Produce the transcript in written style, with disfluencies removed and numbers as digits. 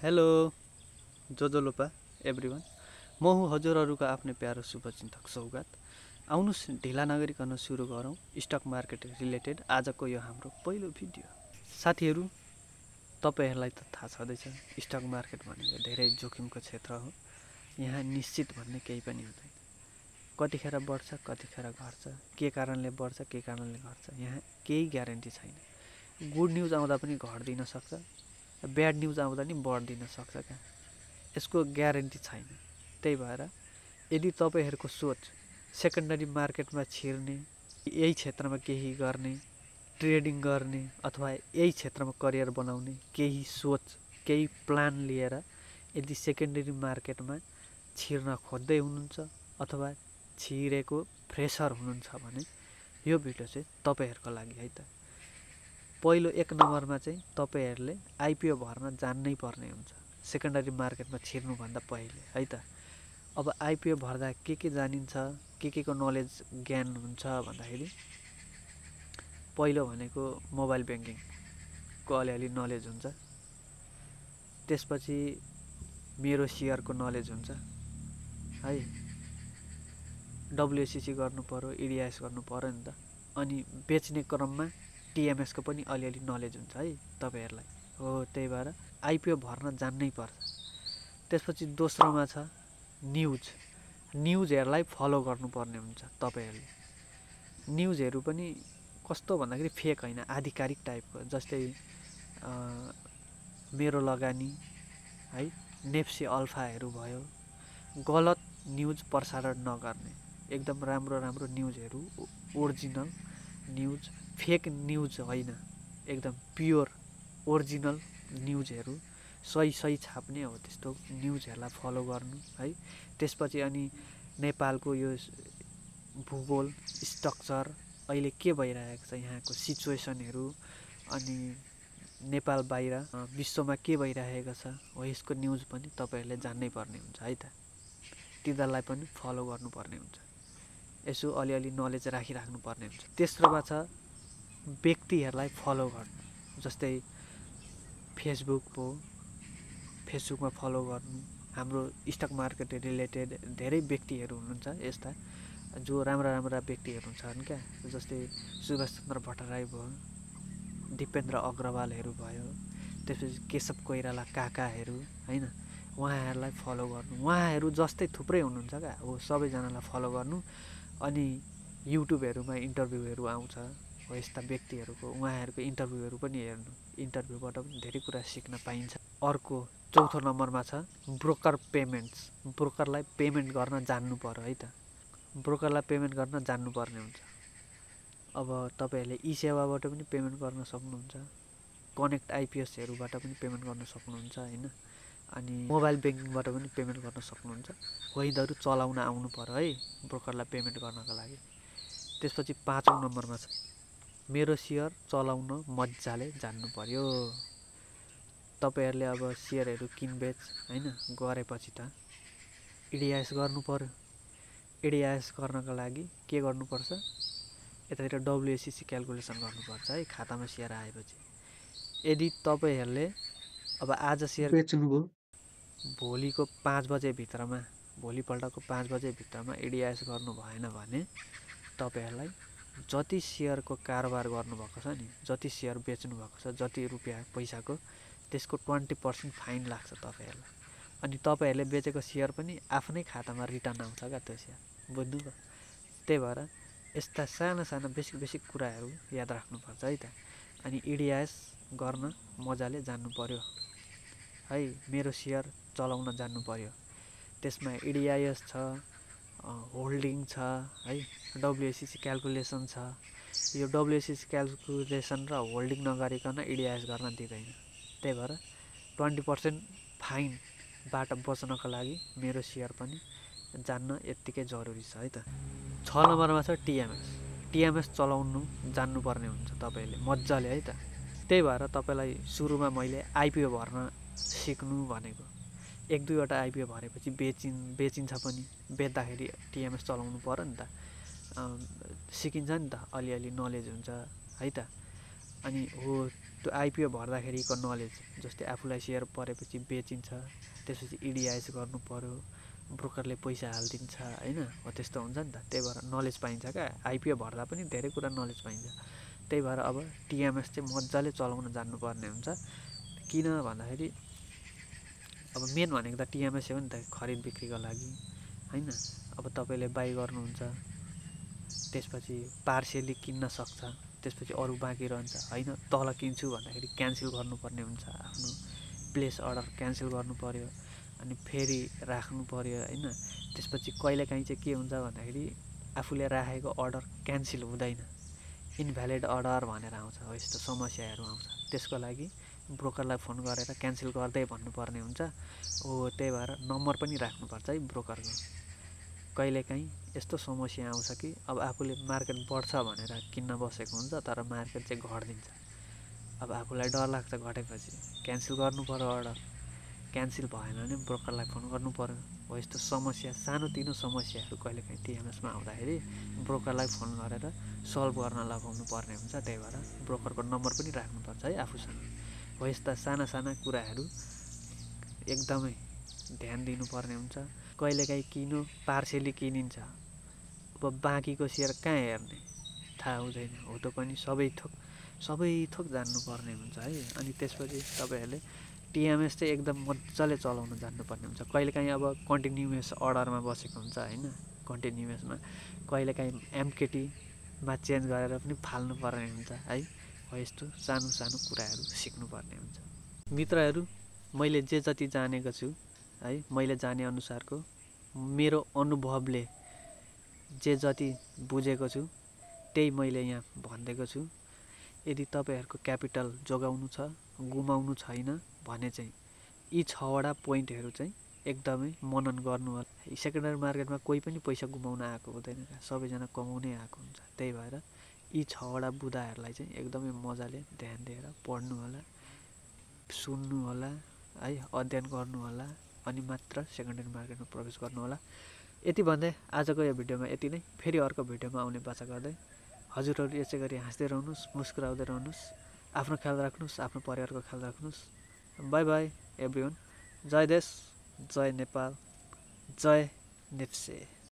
Hello जोजोलोपा everyone, म हुँ हजुरहरूको आफ्नै प्यारो शुभचिन्तक सौगात। आउनुहोस् ढिला नगरिकन सुरु गरौँ स्टक मार्केट रिलेटेड आजको यो हाम्रो पहिलो भिडियो। साथीहरू, तपाईँहरूलाई त थाहा छँदैछ, स्टक मार्केट भनेको धेरै जोखिमको क्षेत्र हो। यहाँ निश्चित भन्ने केही पनि हुँदैन। कतिखेर बढ्छ, कतिखेर घट्छ, के कारणले बढ्छ, के कारणले घट्छ, यहाँ केही ग्यारेन्टी छैन। गुड न्युज आउँदा पनि घट्दिन सक्छ, ब्याड न्युज आउँदा नि बढ्दिन सक्छ क्या, यसको ग्यारेन्टी छैन। त्यही भएर यदि तपाईँहरूको सोच सेकेन्डरी मार्केटमा छिर्ने, यही क्षेत्रमा केही गर्ने, ट्रेडिङ गर्ने अथवा यही क्षेत्रमा करियर बनाउने केही सोच, केही प्लान लिएर यदि सेकेन्डरी मार्केटमा छिर्न खोज्दै हुनुहुन्छ अथवा छिरेको फ्रेसर हुनुहुन्छ भने यो भिडियो चाहिँ तपाईँहरूको लागि है त। पहिलो एक नम्बरमा चाहिँ तपाईँहरूले आइपिओ भर्न जान्नै पर्ने हुन्छ सेकेन्डरी मार्केटमा छिर्नुभन्दा पहिले है त। अब आइपिओ भर्दा के जानिन्छ, के को नलेज ज्ञान हुन्छ भन्दाखेरि पहिलो भनेको मोबाइल ब्याङ्किङको अलिअलि नलेज हुन्छ। त्यसपछि मेरो सेयरको नलेज हुन्छ है, डब्लुएससी गर्नु पर्यो, इडिआइएस गर्नु पर्यो नि त। अनि बेच्ने क्रममा टिएमएसको पनि अलिअलि नलेज हुन्छ है तपाईँहरूलाई। हो, त्यही भएर आइपिओ भर्न जान्नै पर्छ। त्यसपछि दोस्रोमा छ न्युजहरूलाई फलो गर्नुपर्ने हुन्छ तपाईँहरूले। न्युजहरू पनि कस्तो भन्दाखेरि फेक होइन, आधिकारिक टाइपको। जस्तै मेरो लगानी है, नेप्सी अल्फाहरू भयो, गलत न्युज प्रसारण नगर्ने, एकदम राम्रो राम्रो न्युजहरू, ओरिजिनल न्युज, फेक न्युज होइन, एकदम प्योर ओरिजिनल न्युजहरू सही छाप्ने हो त्यस्तो न्युजहरूलाई फलो गर्नु है। त्यसपछि अनि नेपालको यो भूगोल, स्ट्रक्चर, अहिले के भइरहेको छ, यहाँको सिचुएसनहरू, अनि नेपाल बाहिर विश्वमा के भइरहेको छ हो, यसको न्युज पनि तपाईँहरूले जान्नै पर्ने हुन्छ है त। तिनीहरूलाई पनि फलो गर्नुपर्ने हुन्छ, यसो अलिअलि नलेज राखिराख्नु पर्ने हुन्छ। तेस्रोमा छ व्यक्तिहरूलाई फलो गर्नु। जस्तै फेसबुकमा फलो गर्नु। हाम्रो स्टक मार्केट रिलेटेड धेरै व्यक्तिहरू हुनुहुन्छ यस्ता जो राम्रा व्यक्तिहरू छन् क्या। जस्तै सुभाष चन्द्र भट्टराई भयो, दिपेन्द्र अग्रवालहरू भयो, त्यसपछि केशव कोइराला काकाहरू होइन, उहाँहरूलाई फलो गर्नु। उहाँहरू जस्तै थुप्रै हुनुहुन्छ क्या, हो सबैजनालाई फलो गर्नु। अनि युट्युबहरूमा इन्टरभ्यूहरू आउँछ हो यस्ता व्यक्तिहरूको, उहाँहरूको इन्टरभ्यूहरू पनि हेर्नु। इन्टरभ्यूबाट पनि धेरै कुरा सिक्न पाइन्छ। अर्को चौथो नम्बरमा छ ब्रोकर पेमेन्ट्स। ब्रोकरलाई पेमेन्ट गर्न जान्नु पर्यो है त। ब्रोकरलाई पेमेन्ट गर्न जान्नुपर्ने हुन्छ। अब तपाईँहरूले ई सेवाबाट पनि पेमेन्ट गर्न सक्नुहुन्छ, कनेक्ट आइपिएसहरूबाट पनि पेमेन्ट गर्न सक्नुहुन्छ होइन, अनि मोबाइल ब्याङ्किङबाट पनि पेमेन्ट गर्न सक्नुहुन्छ। हो यिनीहरू चलाउन आउनु पर्यो है ब्रोकरलाई पेमेन्ट गर्नको लागि। त्यसपछि पाँचौँ नम्बरमा छ मेरो सेयर चलाउन मजाले जान्नु पर्यो। तपाईँहरूले अब सेयरहरू किनबेच होइन गरेपछि त इडिआइएस गर्नु पर्यो। इडिआइएस गर्नको लागि के गर्नुपर्छ, यतातिर डब्लुएससी क्यालकुलेसन गर्नुपर्छ है खातामा सेयर आएपछि। यदि तपाईँहरूले अब आज सेयर बेच्नुभयो, भोलिको 5 बजेभित्रमा, भोलिपल्टको 5 बजेभित्रमा इडिआइएस गर्नु भएन भने तपाईँहरूलाई जति सेयरको कारोबार गर्नुभएको छ नि, जति सेयर बेच्नु भएको छ, जति रुपियाँ पैसाको, त्यसको 20% फाइन लाग्छ तपाईँहरूलाई। अनि तपाईँहरूले बेचेको सेयर पनि आफ्नै खातामा रिटर्न आउँछ क्या त्यो सेयर, बुझ्नुभयो। त्यही भएर यस्ता साना बेसिक कुराहरू याद राख्नुपर्छ है त। अनि इडिआइएस गर्न मजाले जान्नु पर्यो है, मेरो सेयर चलाउन जान्नु पर्यो। त्यसमा इडिआइएस छ, होल्डिङ छ है, डब्लुएससी क्यालकुलेसन छ। यो डब्लुएससी क्यालकुलेसन र होल्डिङ नगरिकन इडिआइएस गर्न दिँदैन। त्यही भएर 20% फाइनबाट बच्नको लागि मेरो सेयर पनि जान्न यत्तिकै जरुरी छ है त। 6 नम्बरमा छ टिएमएस चलाउनु जान्नुपर्ने हुन्छ तपाईँले मजाले है त। त्यही भएर तपाईँलाई सुरुमा मैले आइपिओ भर्न सिक्नु भनेको। 1-2वटा आइपिओ भरेपछि बेचिन्छ पनि, बेच्दाखेरि टिएमएस चलाउनु पर्यो नि त, सिकिन्छ नि त, अलिअलि नलेज हुन्छ है त। अनि हो त्यो आइपिओ भर्दाखेरिको नलेज, जस्तै आफूलाई सेयर परेपछि बेचिन्छ, त्यसपछि इडिआइएस गर्नु पर्यो, ब्रोकरले पैसा हालिदिन्छ होइन, हो त्यस्तो हुन्छ नि त। त्यही भएर नलेज पाइन्छ क्या, आइपिओ भर्दा पनि धेरै कुरा नलेज पाइन्छ। त्यही भएर अब टिएमएस चाहिँ मजाले चलाउन जान्नुपर्ने हुन्छ। किन भन्दाखेरि अब मेन भनेको त टिएमएस हो नि त, खरिद बिक्रीको लागि होइन। अब तपाईँले बाई गर्नुहुन्छ, त्यसपछि पार्सियली किन्न सक्छ, त्यसपछि अरू बाँकी रहन्छ होइन। तल किन्छु भन्दाखेरि क्यान्सल गर्नुपर्ने हुन्छ, आफ्नो प्लेस अर्डर क्यान्सल गर्नु पर्यो, अनि फेरि राख्नु पर्यो होइन। त्यसपछि कहिलेकाहीँ चाहिँ के हुन्छ भन्दाखेरि आफूले राखेको अर्डर क्यान्सल हुँदैन, इनभ्यालिड अर्डर भनेर आउँछ, हो यस्तो समस्याहरू आउँछ। त्यसको लागि ब्रोकरलाई फोन गरेर क्यान्सल गर्दै भन्नुपर्ने हुन्छ। त्यही भएर नम्बर पनि राख्नुपर्छ है ब्रोकरको। कहिलेकाहीँ यस्तो समस्या आउँछ कि अब आफूले मार्केट बढ्छ भनेर किन्न बसेको हुन्छ, तर मार्केट चाहिँ घट्दिन्छ। अब आफूलाई डर लाग्छ, घटेपछि क्यान्सल गर्नु पर्यो अर्डर, क्यान्सल भएन भने ब्रोकरलाई फोन गर्नु पर्यो, हो यस्तो समस्या, सानोतिनो समस्याहरू कहिलेकाहीँ टिएमएसमा आउँदाखेरि ब्रोकरलाई फोन गरेर सल्भ गर्न लगाउनु पर्ने हुन्छ। त्यही भएर ब्रोकरको नम्बर पनि राख्नुपर्छ है आफूसँग। हो यस्ता साना साना कुराहरू एकदमै ध्यान दिनुपर्ने हुन्छ। कहिलेकाहीँ पार्सियली किनिन्छ, अब बाँकीको सेयर कहाँ हेर्ने, थाहा हुँदैन, हो त्यो पनि सबै थोक जान्नुपर्ने हुन्छ है। अनि त्यसपछि तपाईँहरूले टिएमएस चाहिँ एकदम मजाले चलाउन जान्नुपर्ने हुन्छ। कहिलेकाहीँ अब कन्टिन्युस अर्डरमा बसेको हुन्छ होइन, कन्टिन्युसमा कहिलेकाहीँ एमकेटीमा चेन्ज गरेर पनि फाल्नुपर्ने हुन्छ है। हो यस्तो सानो सानो कुराहरू सिक्नुपर्ने हुन्छ। मित्रहरू, मैले जे जति जानेको छु है, मैले जाने अनुसारको मेरो अनुभवले जे जति बुझेको छु त्यही मैले यहाँ भनिदिएको छु। यदि तपाईँहरूको क्यापिटल जोगाउनु छ, गुमाउनु छैन भने चाहिँ यी 6वटा पोइन्टहरू चाहिँ एकदमै मनन गर्नु होला। सेकेन्डरी मार्केटमा कोही पनि पैसा गुमाउन आएको हुँदैन, सबैजना कमाउनै आएको हुन्छ। त्यही भएर यी 6वटा बुँदाहरूलाई चाहिँ एकदमै मजाले ध्यान दिएर पढ्नु होला, सुन्नु होला है, अध्ययन गर्नु होला, अनि मात्र सेकेन्डरी मार्केटमा प्रवेश गर्नु होला। यति भन्दै आजको यो भिडियोमा यति नै। फेरि अर्को भिडियोमा आउने बाचा गर्दै हजुरहरू यसै गरी हाँस्दै रहनुहोस्, मुस्कुराउँदै रहनुहोस्, आफ्नो ख्याल राख्नुहोस्, आफ्नो परिवारको ख्याल राख्नुहोस्। By by everyone. जय देश, जय नेपाल, जय नेप्से।